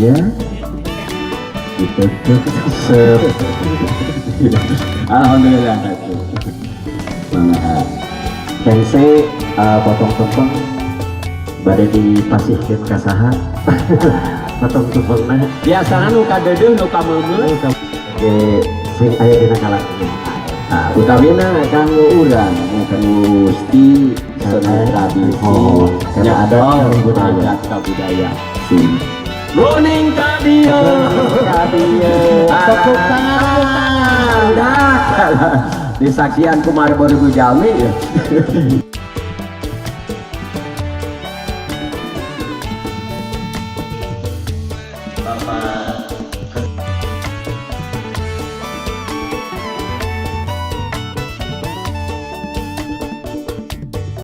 Ya. Gitu. Alhamdulillah atuh. Mangga. Pense potong tumpeng bade dipasihkeun ka saha? Potong tumpengna. Biasana nu kadeudeuh, nu kameungeut. Ge sing aya dina kalakuna. Nah, utamina kanggo urang, kanggo Gusti seni tradisi. Oh, karena ada oh, budaya. Adat kabudaya. Guning ka dieu. Ka dieu. Tepuk tangan. Dah. Disaksian ku 1000 jalmi ya.